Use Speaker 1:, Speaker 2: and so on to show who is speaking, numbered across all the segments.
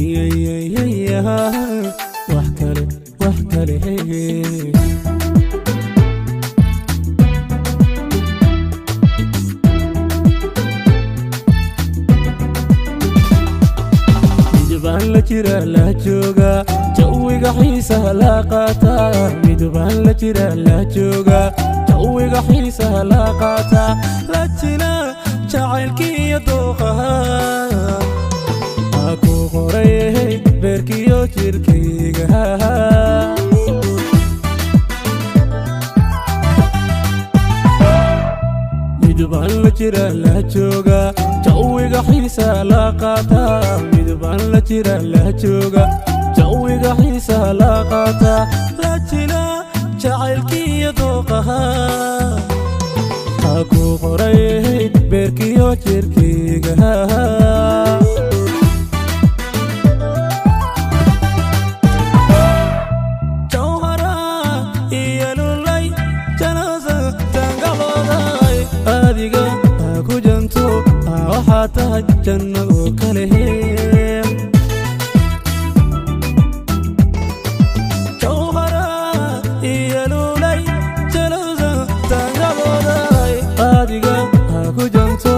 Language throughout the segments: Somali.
Speaker 1: Ayayayaya, wax kale, wax kale. Midbaan la jira la jooga, jawiga xiisaha la qaataa. Midbaan la jira la jooga, jawiga xiisaha la qaataa. La jila jacaylkiiyo dooqaha ku qoray beerkiyo jirkayga. Midbaan la jira la jooga, jawiga xiisaha la qaataa. Midbaan la jira la jooga, jawiga xiisaha la qaataa. La jila jacaylkiiyo dooqaha ku qoray beerkiyo jirkayga. Jawhara iyo lulay janaasa tangalooday, adiga ha ku janto, waxaa tahay janno oo kale. Jawhara iyo lulay janaasa tangalooday, adiga ha ku janto,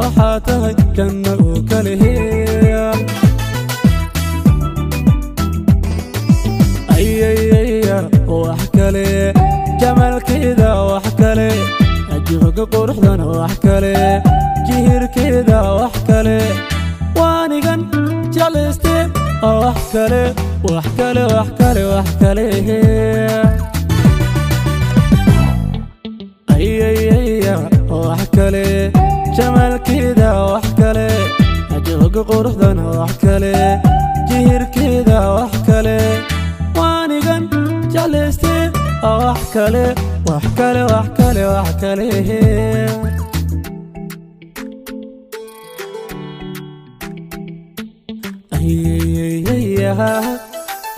Speaker 1: waxaa tahay janno oo kale. Ayayaya, wax kale, jamaalkeeda wax kale, jooga quruxdana wax kale, jihirkeeda wax kale, waanigan jeclayste wax kale, wax kale, wax kale, wax kale. Ayayaya, wax kale, jamaalkeeda wax kale, jooga quruxdana wax kale, jihirkeeda wax kale, waanigan jeclayste wax kale, wax kale, wax kale, wax kale. Ayayaya,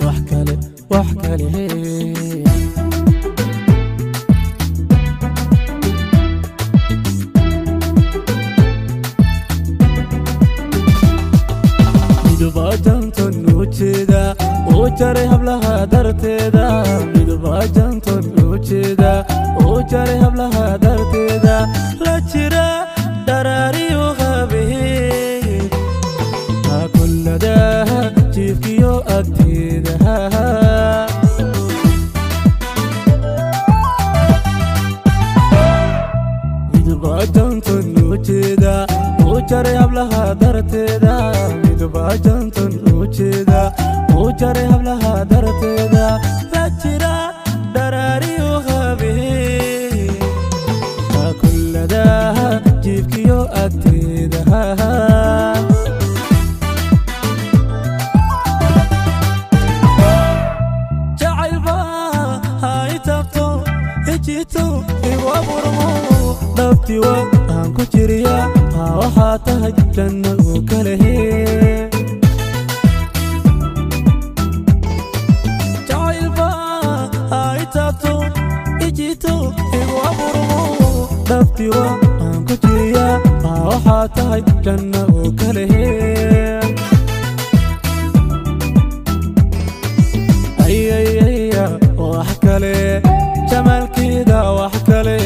Speaker 1: wax kale, wax kale. Midbaa janton u jeeda uu jaray hablaha darteeda. Midbaa janton u jeeda uu jaray hablaha darteeda. La jira dharaariyo habeen kullada jiifkiyo agteeda. Midbaa janton u jeeda uu jaray hablaha darteeda. Midbaa janton u jeeda uu jaray hablaha darteeda. La jira dharaariyo habeen kullada jiifkiyo agteeda. Jacaylba ha i taabto, ijito igu abuurmo, dhabtiwa aan ku jiriya, waxaa tahay janno oo kale. Jacaylba ha i taabto, ijito igu abuurmo, dhabtiwa aan ku jiriya, waxaa tahay janno oo kale. Ayayaya, wax kale, jamaalkeeda wax kale,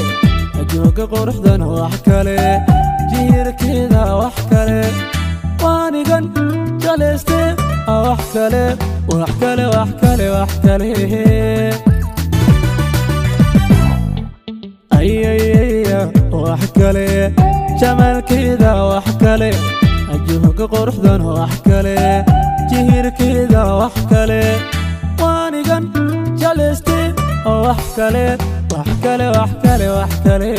Speaker 1: jooga quruxdana wax kale, jihirkeeda wax kale, waanigan jeclayste wax kale, wax kale, wax kale, wax kale. Ayayaya, wax kale, jamaalkeeda wax kale, jooga quruxdana wax kale, jihirkeeda wax kale, waanigan jeclayste wax kale, wax kale, wax kale, wax kale.